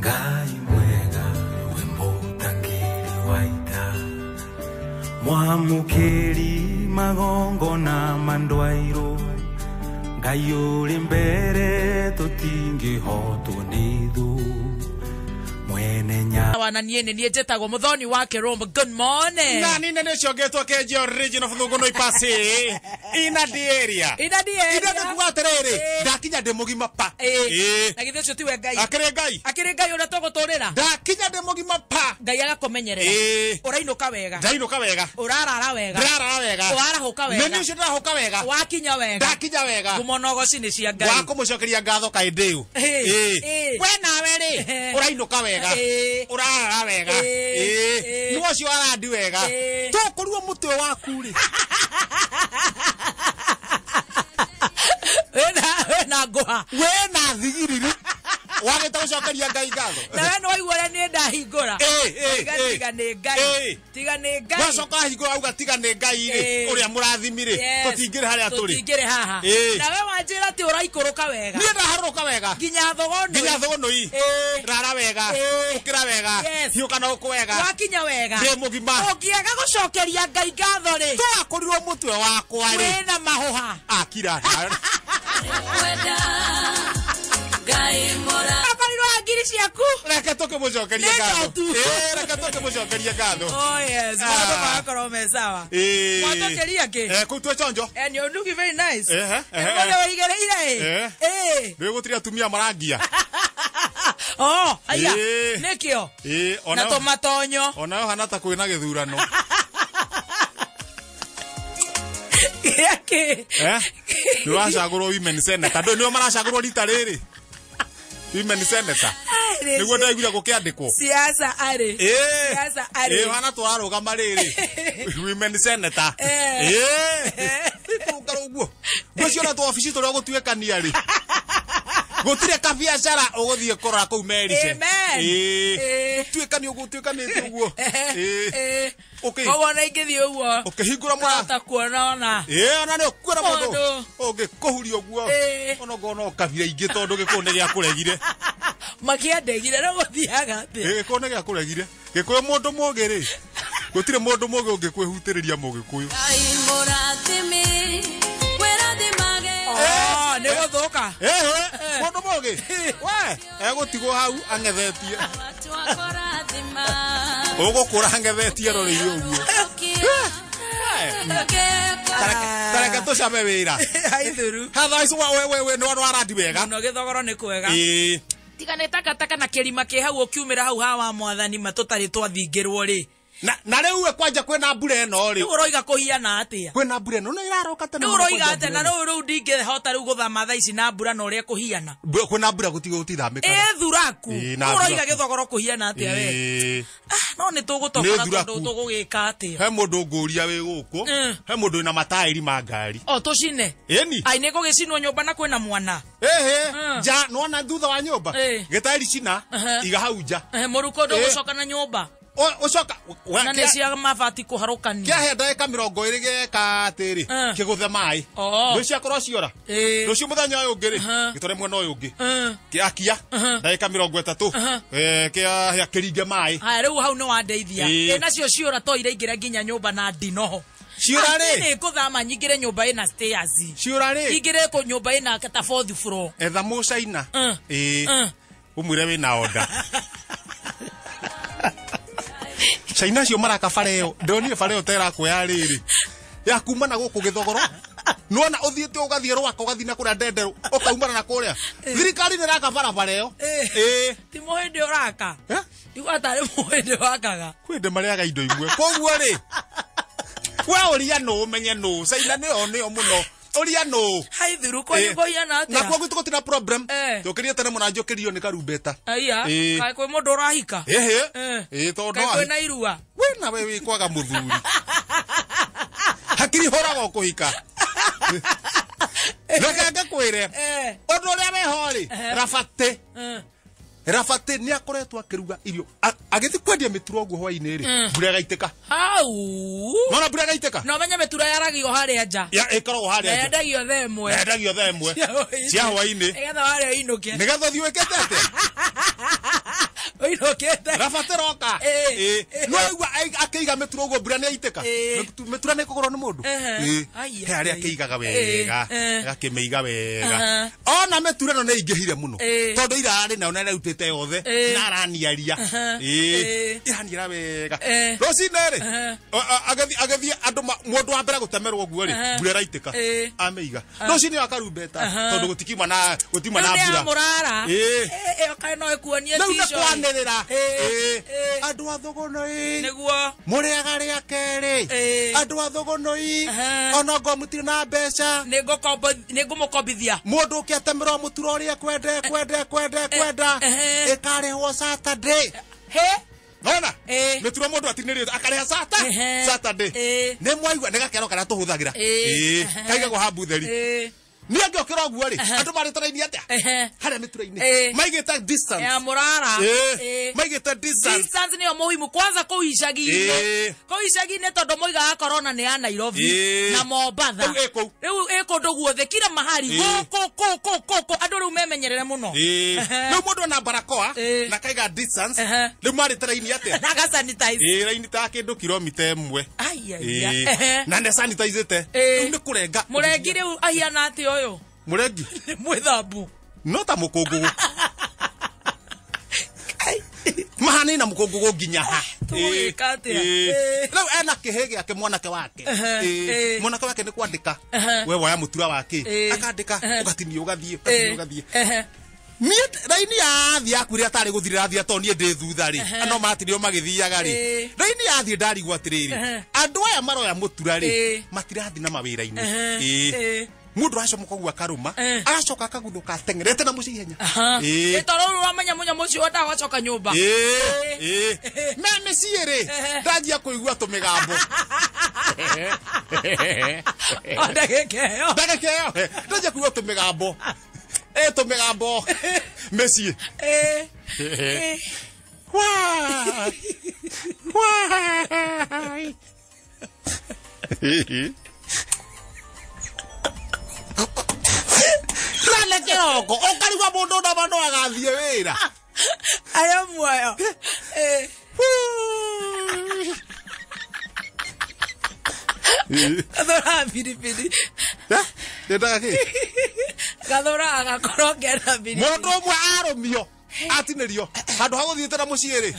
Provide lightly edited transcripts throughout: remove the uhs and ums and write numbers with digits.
Ngai mwega we mũtangĩri wa ita, mwamũkĩri magongona mandwairũ, Ngai ũrĩ mbere tũtingĩhotwo nĩ thũ, mwene nya wana niĩ nĩ niĩ njĩtagwo Muthoni wa Kĩrũmbo. Good morning. Na nina nä cio ngätwo kenji original thungu no ipasi ina di area. Ina di area. Ina ndä kuga atä rä rä ndakinya ndä må gima pa. Ĩĩ. Na githĩ ũcio tiwe Ngai? Akä rä Ngai. Akĩrĩ Ngai ũrĩa tũgũtũrĩra. Ndakinya ndä må gima pa. Ngai agakũmenyerera. Ĩĩ. Ũrainũka wega. Ndainũka wega. Ũrarara wega. Ndärarara wega. Warahũka wega. Nä nä å cio ndärahå wega. Wakinya wega. Ndakinya wega. Ngumo na ũgoci nĩ cia Ngai. Wa kå må cokeria ngatho kaä ndä å. Ĩĩ. Ĩĩ. We nawe rä å rainũka wega. Ĩĩ. Å rarara wega. Ĩĩ. Ĩĩ. Nä ũcio arandi wega. Ĩĩ. Tåkåruo må twe waku rä. Wĩna ngũha. Wena thigiriri wagä te gå cokeria Ngai ngatho. Na we nĩ waigua ũrĩa niĩ ndahingũra. Ĩĩ, ĩĩ, Tiga ĩĩ. tiga nĩ Ngai. Ĩĩ. Tiga nĩ Ngai. Wacoka hingå auga tiga nä Ngai rä Ĩĩ. å rä a må rathimi rä Yes. tå tingä rä harä a tå rä. Tũtingĩrĩ haha. Ĩĩ. Na we wanjĩra atĩ ũraikũrũka wega. Niä ndaharå ka wega. Nginya thogono. Nginya thånå. Ĩĩ. Rara wega. Ĩĩ. Å kä ra wega. Yes. Hiå kana å kå wega. Wakinya wega. Ndä må gima. Ũngĩaga gũcokeria Ngai ngatho rĩ. Twakorirwo må twe wakwa rä. Wĩna mahũha. Akira. Akorirwo ngiri ciaku. Reke tå kä må cokerie Nĩ ngatho. notu. Ĩĩ, reke tå kä må cokerie ngatho. Oh yes, maũndũ magakorwo me sawa. Ĩĩ. Mwatũkĩria kĩ? Kũu twĩ chonjo. And you're looking very nice. Ehe, ehe. Ũmũthĩ wĩigĩrĩire ĩ? Eh. Ĩ. Rä gå tirä atumia marangia. Oh, aya. Ĩĩ. Nĩkĩo. Ĩĩ, Na ona tũmatonyo. onayo hana ta kwä na gä thurano. Gĩakĩ? Nä wacagå rwo women senator ndå nä o maracagå rwo rita rä rä women senator Ai, nä guo ndaiguire gå kä andä kwo. Siasa arĩ. Siasa arĩ. Hana twararå gama rä rä women senator. Eh. Kå rå guo ngå ciona tå obici tå rä a å gå tuä kania rä gå tirä kabiacara å gå thiä kå rora kå u merice. Amen. Ĩĩ. Tuä kani å gå tuä kanä te å guo. Ĩĩ. Ũkĩ- Koguo ona ingĩthiĩ ũguo. Å kä hingå ra må Kahota kuona ona. ä ona nä å kuona må Mũndũ. ndå å ngä kå huria å guo. Ĩĩ. Ona ngona o kabira ingä tondå gä kå nä gä akå regire. Makĩandegire no gũthiaga atĩa? Gä kå nä gä akå regire gä kå yå må ndå må gä rä gå tirä må ndå må gä å ngä kwä hutä rä ria må gä kå yå. Oh, nĩ gũthũka. Må ndå må gä we egå tigwo hau ang'ethetie å gå kå ra ang'ethetie roreire å guo. Tareke tå came wä ra. Haithuru. Hatha icio we nä warandi wega. Mũno gĩthogoro nĩ kwega. Ĩĩ. Tiga nĩ takataka na kĩrima kĩ hau ũkiumĩra hau ha wa mwathani ma tũtarĩ twathingĩrwo rĩ. Na rä u kwanja kwä na mbura ä no rä. Rĩu ũroiga kũhiana atĩa? Kwä na mbura ä no nä ĩraroka tene Rĩu mũno ũroiga kwanja atĩa? Na mbura ĩno. rĩu rĩu ndingĩhota rĩu gũthama thaa ici na mbura na ũrĩa kũhiana. Kwä na mbura gå tiga gå tithamä Ĩ thuraku. Ĩ, na Rĩu ũroiga thuraku. gĩthogoro kũhiana atĩa we? Ĩĩ. Ah, no nĩ tũgũtokora Nĩ thuraku. tondũ tũgũgĩka atĩa? He må ndå ngå ria wä gå kå. He må ndå wä na mataĩri ma ngari. O tũcine. Ĩni. Ai nĩ gũgĩcinwo nyũmba na kwĩna mwana. Ĩhĩ. Mm. Nja nona thutha wa nyũmba. Ĩĩ. Gĩtaĩri cina. Ehe. Iga hau nja. Mũruko Ĩ. ndũgũcoka na nyũmba. Ũcoka Na nĩ cia mabati kũharũkania. kĩahe ndagĩka 20 gĩeka atĩrĩ Mm. kĩgũthe maĩ. Oo. Rũciũ ciakorwo ciora. Ĩĩ. Rũciũ mũthenya ũyũ ũngĩ rĩ Uh-huh. gĩtware mwena ũyũ ũngĩ. Mm. Kĩakia ndagĩka 30. Kĩahĩa kĩringe maĩ. Haya rĩu hau nĩ wandeithia. Ĩĩ. Ĩ nacio ciũra to iraingĩra nginya nyũmba na ndinoho. Ciũra rĩ? Nĩ ngũthama nyingĩre nyũmba ĩna stairs. Ciũra rĩ? Nyingĩre kũ nyũmba ĩna ta fourth floor. Etha mũcaina. Mm. Ĩĩ. Mm. Ũmwĩre wĩna onda. Caina acio maraka bara ĩyo ndonire bara ĩyo ta ĩrakwo ya rĩrĩ ya kuma na gũkũ gĩthogoro nĩwona ũthiĩte ũgathiĩ rwaka ũgathiĩ na kũrĩa ndenderũ ũkaumana na kũrĩa thirikari nĩ ĩraka barabara ĩyo. Ĩĩ. Ti mũhĩndĩ ũraka. Eh? Ndiguaga tarĩ mũhĩndĩ wakaga. Kwĩ ndĩ marĩaga indo imwe koguo rĩ we ũria nũ ũmenye nũ caina nĩyo nĩyo mũno ũria nũ. Haithuru kwanyu Ĩĩ. kũhiana Na atĩa? kuo gwitũ gũtirĩ na problem. Eh. Tũkĩria tene mũno njũkĩrio nĩ karumbeta. Aya, Ĩĩ. kaĩ kwĩ mũndũ ũrahika? Ĩhĩ. Eh. Ĩĩ tondũ Kaĩ no kwĩna irua? we nawe wĩ kwaga mũthuri hakiri hũraga ũkũhika. Reke ngĩkwĩre Eh. ũndũ ũrĩa weho rĩ rabatĩ. Eh. Rabatĩ nĩ akoretwo akĩruga irio agĩthiĩ kwendia mĩturo ũguo hwainĩ rĩ mbura ĩgaitĩka. Hau. Nona mbura ĩgaitĩka. Na ũmenye mĩtura yaragio harĩa nja. Ya ĩkoragwo Na harĩa nja. yendagio thaa ĩmwe. Yendagio thaa ĩmwe cia hwainĩ Nĩgetha warĩa ũinũke. nĩgetha ũthiĩ wĩkĩte atĩa. Yũkĩte. Rabata ĩroka. Ĩĩ. Ĩĩ. No aigua akĩiga mĩtura ũguo mbura nĩ yaitĩka. Ĩĩ. Mĩtura nĩ ĩkũgũrwo nĩ mũndũ. Ehe. Ĩĩ. Ai, He harĩa ai. akĩigaga wega. Ĩĩ. Agakĩmĩiga wega. Aha. Ona mĩtura ĩno nĩ ĩingĩhire mũno. Ĩĩ. Tondũ irarĩ nayo na ĩrautĩte yothe. Ĩĩ. Na araniaria. Aha. Ĩĩ. Ĩĩ. Ĩraniara wega. Ĩĩ. Rũcinĩ rĩ. Aha. Agĩthiĩ andũ mũndũ wa mbere gũtemerwo ũguo rĩ. Aha. Mbura ĩraitĩka. Ĩĩ. Amĩiga. Rũcinĩ akarumbeta. Aha. Tondũ gũtikiuma na gũtiuma Rĩu na nĩ ya mbura. mũrara. Ĩĩ. Ĩyo kaĩ no ĩkuonie Rĩu nĩ t-shirt. kwanĩrĩra. Ĩĩ. Ĩĩ. Ĩĩ. Andũ a Thũgũnũi. Nĩguo. Mũrĩaga rĩa kerĩ. Ĩĩ. Andũ a Thũgũnũi. Aha. Ona ngorwo mũtirĩ na mbeca. Nĩngũmũkombithia. Mũndũ ũke atemerwo mũtura ũrĩa ekwenda ekwenda ekwenda ekwenda. Ehe. Ĩkarĩhwo Saturday. Hĩ? Nona? Ĩĩ. Mĩtura mũndũ atinĩrĩte akarĩha Ehe. Saturday. Ĩĩ. Nĩ mwaigua nĩ gakero karĩa tũhũthagĩra. Ĩĩ. Ĩĩ. Kaigagwo hambutheri. Ĩĩ. Nĩ angĩokĩra ũguo rĩ, Aha. andũ marĩte raini atĩa? Ehe. Harĩa mĩtura-inĩ. Ĩĩ. Maigĩte distance. Ya mũrara. Ĩĩ. Ĩĩ. Maigĩte distance. Distance nĩyo muhimu kwanza kũu icagi-inĩ. Ĩĩ. Kũu icagi-inĩ tondũ moigaga corona nĩ ya Nairobi Ĩĩ. na Mombatha. Rĩu ĩ kũu. Rĩu ĩ kũndũ guothe kila mahali. Ĩĩ. Gũkũ kũ kũ kũ kũ andũ rĩu memenyerere mũno. Ĩĩ. Ehe. Rĩu mũndũ ena barakoa Ĩĩ. na kaiga distance. Ehe. Rĩu marĩte raini atĩa? Na aga sanitize. Ĩĩ, raini ta kĩndũ kilomita ĩmwe. Ai ai. ai. Ĩĩ. Ehe. Na nĩ sanitizĩte. Ĩĩ. Rĩu nĩ kũrenga. Mũrengi rĩu ahiana atĩa ũyũ? Mũrengi. Nĩ mwĩthambu. No ta mũkũngũgũ. Mahanaine na mũkũngũgũ nginya ha. Tũgũgĩka atĩa? Ĩĩ. Ĩĩ. Rĩu ena kĩhĩ gĩake mwanake wake. Ehe. Ĩĩ. Ĩĩ. Mwanake wake nĩ kwandĩka. Ehe. We woya mũtura wake. Ĩĩ. Akandĩka Ehe. ũgatinio ũgathiĩ ũgatinio ũgathiĩ. Ehe. Niĩ raini yathiĩ yaku rĩrĩa tarĩ gũthirĩra thia tondũ niĩ ndĩ thutha rĩ no matinio magĩthiaga rĩ Ĩĩ. raini yathiĩ ndarigwo atĩrĩrĩ Ehe. andũ aya maroya mũtura rĩ Ĩĩ. matirathiĩ na mawĩra-inĩ Ehe. Ĩĩ. Ĩĩ. Mũndũ acomoka ũguo akarũma Eh. agacoka akaguthũka ateng'erete na mũciĩ ihenya Aha. Ĩĩ. Ĩ tondũ rĩu ũramenya mũnyamũ ũcio ndagacoka nyũmba. Ĩĩ. Ĩĩ. Me mĩciĩ rĩ Ehe. ndanjia kũigua tũmĩgambo O ndagĩka ĩyo. ndagĩka ĩyo ndanjia kũigua tũmĩgambo ĩ tũmĩgambo mĩciĩ Ĩĩ. Ĩĩ. Why? Why? Rane kĩroko ũkarigwo mũndũ nama no agathiĩ wĩra. Arĩ muoyo. Ĩĩ. Gathũraga biribiri. Ndendaga kĩ? Gathũraga gakorongera biribiri. Mũndũ ũmwe arũmio atinĩrio handũ ha gũthiĩte na mũciĩ rĩ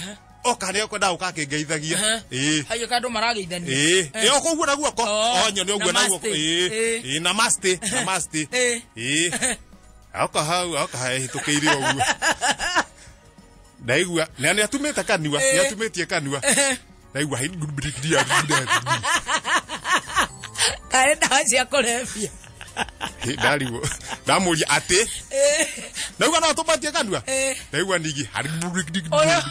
oka nĩ ekwenda gũka akĩngeithagia. Ĩĩ. Hayo kandũ marageithania. Ĩĩ, ĩ o kũguo na guoko. Oh, Onyo nĩ ũguo na guoko. namaste. Ĩĩ, Ĩĩ. ĩĩ namaste, namaste. Ĩĩ. Ĩĩ. Aoka hau, aoka hehĩtũkĩire ũguo. Ndaigua, na nĩ atumĩte kanua, nĩ atumĩtie kanua. Ndaigua Kaĩ ndawa cia kũrebia. ndarigwo. Ndamũria atĩ, Ĩĩ. ndaigua no atũmĩtie kanua. Ĩĩ. Ndaigua ningĩ. Ũyũ.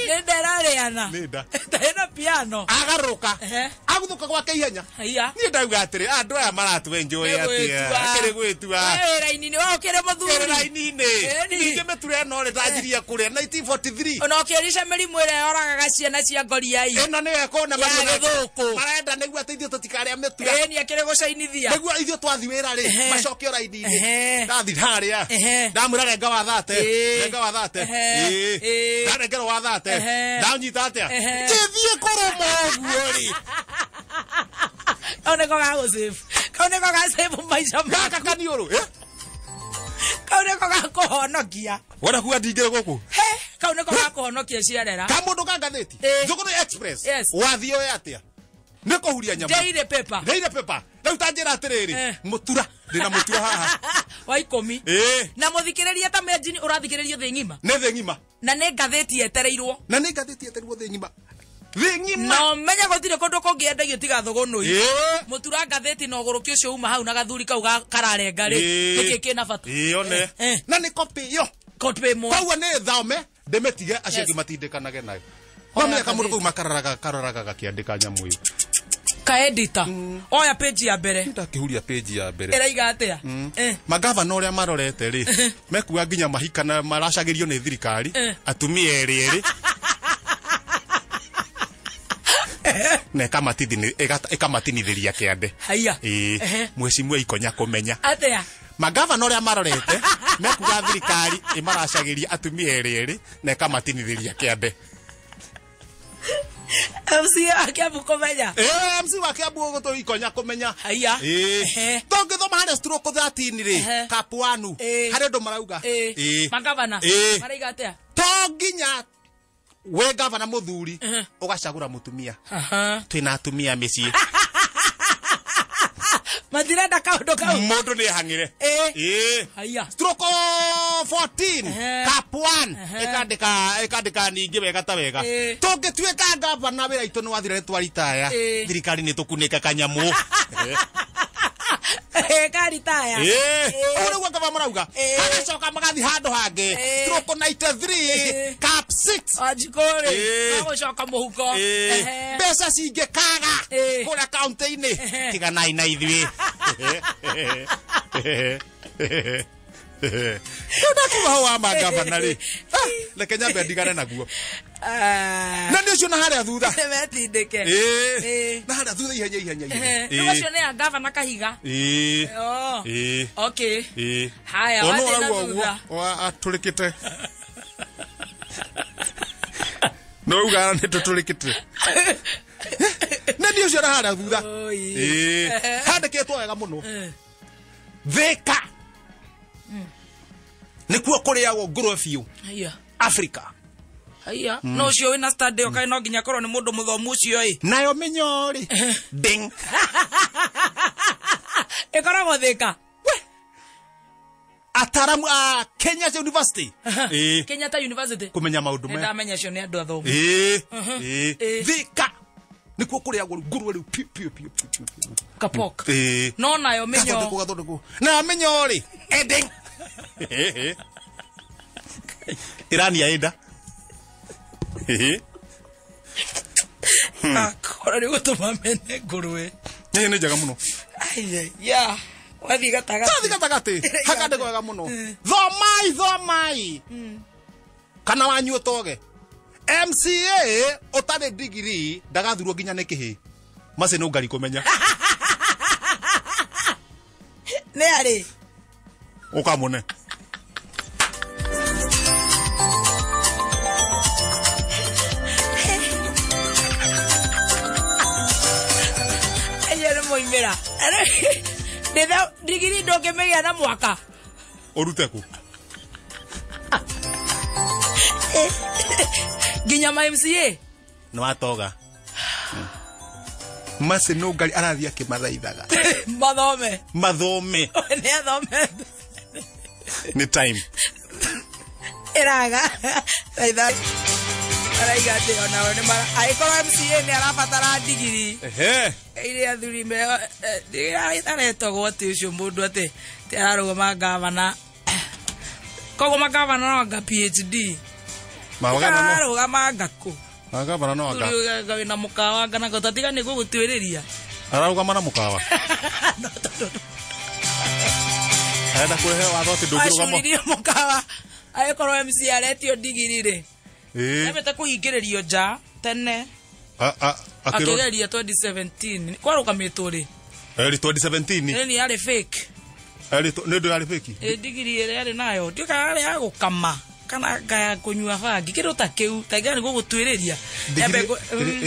Nĩ nderarĩana. Nĩ nda. Ndarĩ na piano. Agarũrũka. Ehe. Aguthũka gwake ihenya. Haiya. Niĩ ndauga atĩrĩ, andũ aya maratwenjoy atĩa. Akĩrĩ gwĩtua. We wĩra-inĩ nĩ wa ũkĩrĩ mũthuri. Kĩrĩ raini-inĩ. Ĩni. Ningĩ mĩtura ĩno rĩ ndanjirie kũrĩa 1943. Ona ũkĩrica mĩrimũ ĩrĩa yoragaga ciana cia ngoriai. Ĩno nĩyo ĩkona Ya gĩthũkũ. marenda nĩguo atĩ ithuĩ tũtikarĩa mĩtura. Ĩni akĩrĩ gũcainithia. Nĩguo ithuĩ twathiĩ wĩra rĩ Ehe. macokio raini-inĩ. Ehe. Ndathi harĩa. Ehe. Ndamwĩra renga wa thate. Ĩĩ. Renga wa thate. Ehe. Ĩĩ. Ĩĩ. Ndarengerwo wa thate. Ehe. Ndanyita atĩa. Ehe. Ngĩthiĩ kũrũma ũguo rĩ. Kau nĩko gagũsave. Kau nĩko gasave maica Gaka maku. kaniũrũ. Eh? Kau nĩko gakũhonokia. Wona kuga ndingĩrĩ gũkũ. He, kau nĩko gakũhonokia ciarera. Ka mũndũ ka ngathĩti. Ĩĩ. Njũgũrũ Express. Yes. Wathiĩ oe atĩa. Nĩ kũhuria nyamũ. Daily paper. Daily paper. Rĩu ta njĩra atĩrĩrĩ. Eh. Mũtura. Ndĩna mũtura haha. Wa ikũmi. Ĩĩ. Na mũthikĩrĩria ta menjini ũrathikĩrĩrio thĩ ng'ima. Nĩ thĩ ng'ima. Na nĩ ngathĩti yetereirwo. Na nĩ ngathĩti yetereirwo thĩ ng'ima. Thĩ ng'ima. Na ũmenye gũtirĩ kũndũ kũngĩ endagio tiga Thũgũnũi. Ĩĩ. Mũtura ngathĩti na ũgũrũki ũcio uma hau na gathuri kau kararenga rĩ. Ĩĩ. Nĩkĩ kĩna bata? Ĩĩ one. Eh. Na nĩ copy ĩyo. Copy ĩmwe. Koguo nĩ thome ndĩmĩtige acio Yes. angĩ matindĩkanage nayo. Oya Wamenya kamũndũ ngathĩti. kau makararaga kararaga gakĩandĩka nyamũ ĩyo. Ka editor. Oya page ya mbere. Ndakĩhuria page ya mbere. Ĩraiga atĩa? Eh. Magavana ũrĩa marorete rĩ mekuga nginya mahika na maracagĩrio nĩ thirikari Eh. atumia erĩ erĩ. Na ĩkamatinithĩria kĩande. Haiya. Ĩĩ. Ehe. Mheshimiwa Ikonya kũmenya Atĩa? Magavana ũrĩa marorete mekuga thirikari ĩmaracagĩria atumia erĩ erĩ na ĩkamatinithĩria kĩande. MCA wa Kiambu kũmenya. Ĩĩ, MC wa Kiambu ũgũtũ Ikonya kũmenya. Haiya. Ĩĩ. Ehe. Tũngĩthoma harĩa stroke 13 rĩ, Ehe. Kapwanu, Ĩĩ. harĩ ũndũ marauga. Ĩĩ. Ĩĩ. Magavana. Ĩĩ. Maraiga atĩa? To nginya we gavana mũthuri ũgacagũra mũtumia. Aha. Twĩna atumia mĩciĩ. Matirenda kaũndũ kau. Mũndũ nĩ ehang'ĩre. Ĩĩ. Ĩĩ. Haiya. Stroke 14 Ehe. Cap 1 Ehe. ĩkandĩka ningĩ wega ta wega. Ĩĩ. Tũngĩtuĩka gavana wĩra itũ nĩ wathira nĩ twaritaya. Ĩĩ. Thirikari nĩ tũkunĩka kanyamũ. Ĩĩ, karitaya. Ĩĩ. Ũguo nĩguo gavana marauga. Ĩĩ. Magacoka magathiĩ handũ hangĩ. Ĩĩ. Stroke 93 Ĩĩ. Cap 6. Wanjikũ rĩ, Ĩĩ. magũcoka mũhuko. Ĩĩ. Ehe. Mbeca cingĩkaga Ĩĩ. kũrĩa kaunti-inĩ Ehe. tiganai na ithuĩ. Rĩu ndakiuga hau wa magavana rĩ, reke nyambe ndigane naguo. Ah. Na nĩ ũcio na harĩa thutha. Metindĩke. Ĩĩ. Ĩĩ. Na harĩa thutha ihenya ihenya ihenya. Ehe. Rĩu acio nĩ a gavana Kahiga. Ĩĩ. Oh. Ĩĩ. Okay. Ĩĩ. Haya, Ono wathiĩ na ũrauga thutha. ũguo atũrĩkĩte. No uga nĩ tũtũrĩkĩte. Na nĩ ũcio na harĩa thutha. Oi. Ĩĩ. Handĩkĩtwo wega mũno. Thĩka. Nĩkuo kũrĩagwo ngũrwe biũ Haiya. Africa. Haiya. No ũcio wĩna stand ĩyo kaĩ no nginya korwo nĩ mũndũ mũthomu ũcio ĩ. Nayo mĩnyoo rĩ. Ding. Ĩkoragwo Thĩka. Ataramu a Kenya University. Ĩĩ. Kenyatta University. Kũmenya maũndũ Nĩ maya. ndamenya acio nĩ andũ athomu. Ĩĩ. Ĩĩ. Ĩĩ. Thĩka. Nĩkuo kũrĩagwo ngũrwe rĩu piũ piũ piũ piũ piũ. Kapok. Ĩĩ. No nayo mĩnyoo. Gathondekwo gathondekwo. Nayo mĩnyoo rĩ. Ending. Irani yaenda. Ĩĩ. Akora nĩ gũtũma mene ngũrwe. Ĩĩ nĩ njega mũno. Aiya. Wathiĩ gatagatĩ. Tathi gatagatĩ. Hakandĩkwo wega mũno. Thomai thomai. Kana wanyu ũtoge. MCA ũtarĩ digiri ndagathurwo nginya nĩ kĩhĩ. Maci nĩ ngari kũmenya. Nĩ arĩ. Ũkamũne. Acio nĩ moimĩra. Ndigiri ndũngĩmĩgĩa na mwaka. Ũrute kũ? Nginya ma MCA. Nĩ watoga. Maci nĩ ngari arathiĩ akĩmathaithaga. Mathome. Mathome. Nĩ athome. Nĩ time. Ĩraga. Thaitha. Araiga atĩ onao nĩ mara angĩkorwo MCA nĩ arabatara ndigiri. Ehe. Ire athuri me aretagwo atĩ ũcio mũndũ atĩ ti ararũgama gavana. Koguo magavana no anga PhD. Magavana no. Ararũgama anga kũ? Magavana no anga. Thuri wĩna mũkawa anga nako tatiga nĩ gũgũtuĩrĩria. Ararũgama na mũkawa. No tondũ Arenda kũrehe watho atĩ ndũngĩrũgama. acuririe mũkawa angĩkorwo MC aretio ndigiri rĩ. Ĩĩ. Embete kũhingĩrĩrio nja tene Akĩrwo akĩgeria 2017 kwarũgamĩtwo rĩ. Eri 2017. Ĩni yarĩ fake. Eri nĩ ũndũ yarĩ fake. Ĩ ndigiri ĩrĩa yarĩ nayo ndiũĩ kana yarĩ ya gũkama kana anga ya kũnyua bangi kĩndũ ta kĩu ta nĩ gũgũtuĩrĩria. Ndigiri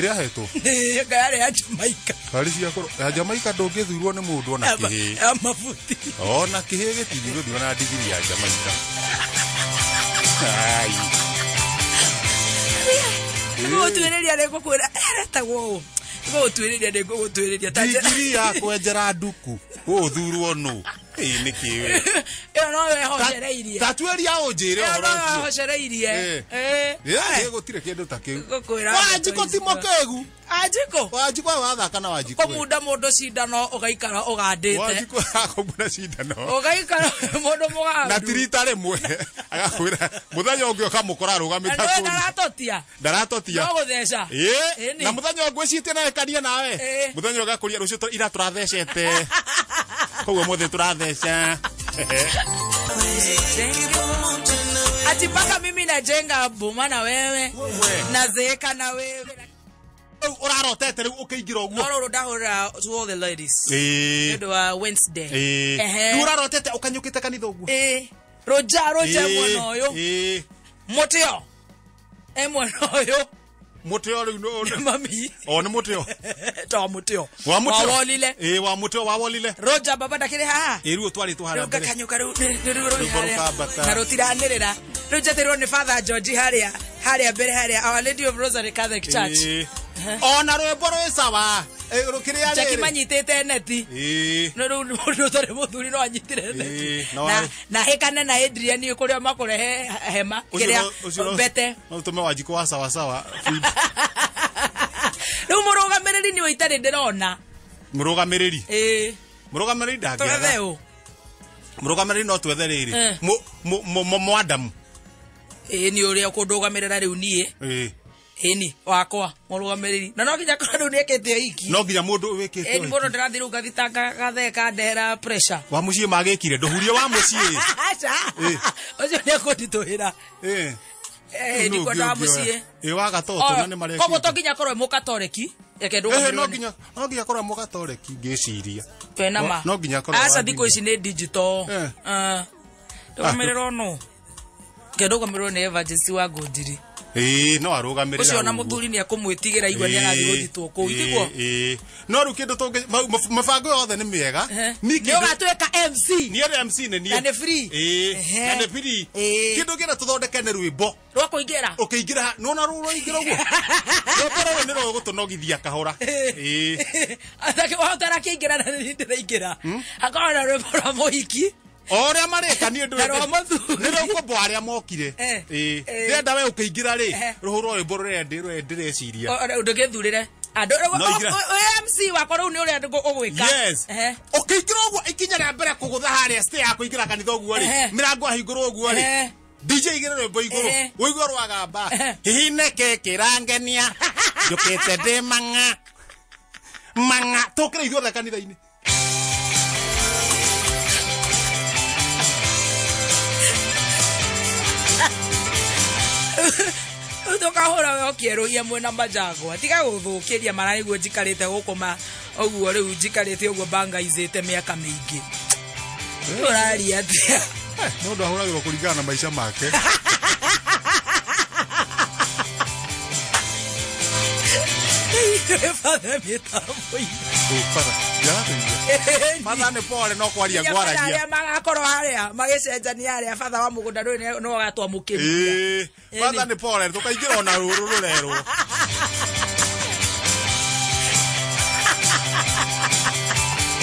ĩrĩa ahetwo. Anga yarĩ ya Jamaica. Ngari cia kũrũ ya Jamaica ndũngĩthurwo nĩ mũndũ ona kĩhĩ. Ya mabuti. Ona kĩhĩ gĩtingĩgũthurwo na ndigiri ya Jamaica. Ai. Nĩgũgũtuĩrĩria nĩngũkwĩra aretagwo ũũ. Nĩgũgũtuĩrĩria nĩngũgũtuĩrĩria ta njĩra. Ndigiri ya kwenjera nduku. Gũthurwo nũ? Ĩĩ nĩ kĩ we? Ĩyo no wehocereirie. Ta tuĩria ũnjĩre Ĩyo ũhoro no ũcio. wehocereirie. Ĩĩ. Ĩĩ. Ĩĩ gũtirĩ kĩndũ ta kĩu. Ngũkwĩra Wanjikũ ti mũkĩgu. Wanjikũ. Wanjikũ wathaka na Wanjikũ. Kũmunda mũndũ cindano ũgaikara ũgandĩte. Wanjikũ akũmunda cindano. Ũgaikara mũndũ mũgandu. Na ti rita rĩmwe. Agakwĩra mũthenya ũngĩ ũkamũkora arũgamĩte Na nĩwe kũu. ndaratotia. Ndaratotia. No gũtheca. Ĩĩ. Ĩni. Na mũthenya ũngĩ wĩcitie nawe kania nawe. Ĩĩ. Mũthenya ũngĩ agakũria rũciũ ira tũrathecete. Koguo mũthĩ tũratheca. Ati mpaka mimi najenga boma na wewe. Nazeeka na wewe. Rĩu ũrarotete rĩu ũkĩingĩra ũguo. No rũrũ ndahũrĩra to all the ladies. Ĩĩ. Nĩ ũndũ wa Wednesday. Ĩĩ. Ehe. Rĩu ũrarotete ũkanyũkĩte kanitha ũguo. Ĩĩ. Rũnja rũnja Ĩĩ, mwena ũyũ. Ĩĩ. Mũtĩo. E mwena ũyũ. Mũtĩo rĩu Nĩ mami. O nĩ mũtĩo. Ta wa mũtĩo. Wa mũtĩo. Wawolile. Ĩĩ wa mũtĩo wawolile. Roja baba ndakĩrĩ haha. Ĩĩ rĩu ũtwarĩtwo harĩa Rĩu mbere. ngakanyũka rĩu rĩu rũi Rwĩmbo harĩa. rũkambata. Na rũtiranĩrĩra. Rĩu njathĩrwo nĩ Father George harĩa harĩa mbere harĩa Our Lady of Rosary Catholic Church. Ĩĩ. Ona rwĩmbo rwĩ sawa. Ĩ, rũkĩrĩa Jackie rĩrĩ. manyitĩte neti. Ĩĩ. No rĩu mũndũ ũtarĩ mũthuri no anyitire neti. Ĩĩ, no Na na hĩkane na Adrian kũrĩa makũrehe hema Ũcio kĩrĩa ũcio mbete. No ũtũme Wanjikũ wa sawa sawa. Rĩu mũrũgamĩrĩri nĩwe itarĩ ndĩrona. Mũrũgamĩrĩri. Ĩĩ. Mũrũgamĩrĩri ndangĩaga. Twethe ũ. Mũrũgamĩrĩri no twethe rĩrĩ. Eh. Mwadamu. Ĩĩ nĩ ũrĩa ũkũndũgamĩrĩra rĩu niĩ. Ĩĩ. Ĩni wakwa mũrũgamĩrĩri. Na no nginya korwo rĩu nĩekĩte ũhiki. No nginya mũndũ wĩkĩte Ĩni ũhiki. mũndũ ndĩrathiĩ rĩu ngathitanga gathee kandehera pressure. Wa mũciĩ magĩkire ndũhurie wa mũciĩ. Aca. Ĩĩ. Ũcio nĩekũnditũhĩra. Ĩĩ. Ĩĩ ndikwenda wa mũciĩ. Ĩĩ wa gatoto na nĩ marekire. Koguo to nginya korwo mũkatoreki. Reke Ĩĩ no ndũgamĩrĩrwo. nginya no nginya korwo mũgatoreki ngĩciria. Twena ma. No nginya korwo Aca wa thikũ ici nĩ digital. Eh. Ah. Ndũgamĩrĩrwo nũ? Reke ndũgamĩrĩrwo nĩ Evangelist wa Ngũnjiri. Ĩĩ no arũgamĩrĩra. Ũcio ona ũguo. mũthuri nĩ ekũmwĩtigĩra igua nĩ arathiĩ gũthitwo kũu. Tiguo? Ĩĩ. No rĩu kĩndũ tũngĩ mĩbango yothe nĩ mĩega. Niĩ Nĩ kĩndũ ũgatuĩka MC. niĩ MC nĩ niĩ. Na nĩ free. Ĩĩ. Ehe. Na nĩ free. Ĩĩ. Kĩndũ kĩrĩa tũthondeke nĩ rwĩmbo. Rwa kũingĩra. Ũkĩingĩra nĩwona rũu rwaingĩra ũguo. Rwĩmbo rũrũ nĩ rũgũtũnogithia kahora. Ĩĩ. Wahota arakĩingĩra na nĩ ndĩraingĩra. Akorwo na rwĩmbo rwa mũhiki. O ũrĩa mareka niĩ Na rwa mũthuri. nĩ rũkũmbo arĩa mokire. Eh. Ĩĩ. Eh. Ndĩrenda we ũkĩingĩra rĩ Eh. rũhũrwo rwĩmbo rũrĩa ndĩreciria. Ndũgĩthurĩre. Andũ No ingĩra. MC wakwa rĩu nĩ ũrĩa ũgwĩka. Yes. Ehe. Ũkĩingĩra ũguo ikinya rĩa mbere kũgũtha harĩa stay ya kũingĩra kanitha ũguo rĩ. Ehe. Mĩrango ahingũrwo ũguo rĩ. Ehe. DJ igĩrĩ rwĩmbo igũrũ. Ehe. Ũigue rwagamba. Ehe. Hihi nĩkĩ kĩrangenia. Njũkĩte ndĩ mang'a. Mang'a. Tũkĩre ithuothe kanitha-inĩ. Rĩu tũkahũra we ũkĩerũhia mwĩna majangwa. Tiga gũthũkĩria mara nĩguo njikarĩte gũkũ ma ũguo rĩu njikarĩte ũguo bangaicĩte mĩaka mĩingĩ. Ũraria atĩa? Mũndũ ahũragĩrwo kũringana na maica make. Father mĩtambo-inĩ. Father, ndĩratũigua. Father nĩ pole no kwaria Nginya ngwaragia. arĩa magakorwo harĩa magĩcenjania harĩa batha wa mũgũnda ndũĩ no agatwamũkĩria. Ĩĩ, Father nĩ pole tũkaingĩra ona rũrũ rũrerwo.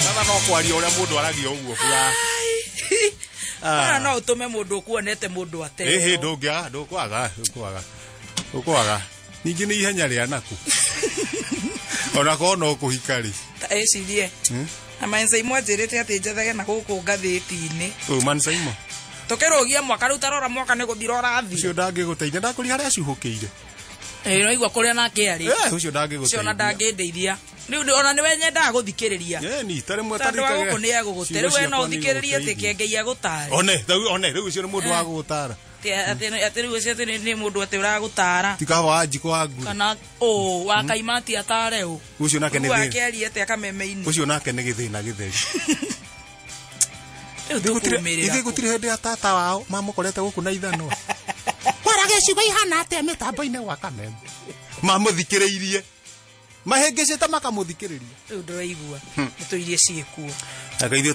Father no kwaria ũrĩa mũndũ aragia ũguo bua. Ona no ũtũme mũndũ ũkuonete mũndũ ateo. Ĩhĩ ndũngĩaga ndũkwaga ndũkwaga ndũkwaga. Ningĩ nĩ ihenya rĩa naku. Ona korwo no kũhika rĩ. Ta ĩcirie. Na Mansa imwe anjĩrĩte atĩ njethage na gũkũ ngathĩti-inĩ. Ũyũ Mansaimo. Tũkĩrũgia mwaka rĩu tarora mwaka nĩ gũthira ũrathira. Ũcio ndangĩgũteithia ndakũria harĩa acuhũkĩire. Ĩĩ no igua kũrĩa nake arĩ. Eh, ũcio Ũcio ona ndangĩgũteithia. ndangĩndeithia. Rĩu ona nĩwe nyendaga gũthikĩrĩria. Ĩĩ ni tarĩ mwe Tondũ wa gũkũ nĩ egũgũte. Rĩu we no ũthikĩrĩrie atĩ kĩengei agũtare. One, rĩu one, rĩu ũcio nĩ mũndũ wa gũgũtara. Atĩ rĩu ũcio atĩ nĩ mũndũ atĩ ũragũtara. Ti kaba wa njiko wa nguru. Kana ũ wa kaimati atare ũ. Ũcio nake nĩ Rĩu thĩna. akĩaria atĩ akameme-inĩ. Ũcio nake nĩ gĩthĩna gĩtheri. Rĩu tũkũmĩrĩra. Ithuĩ gũtirĩ hĩndĩ ya tata wao mamũkorete gũkũ na ithanwa. Kwaraga ciugo ihana atĩa mĩtambo-inĩ gwa Kameme. Mamũthikĩrĩirie. Mahĩngĩcĩte makamũthikĩrĩria. Rĩu ndũraigua. Nĩ tũirie ciĩkuo. Aka ithuĩ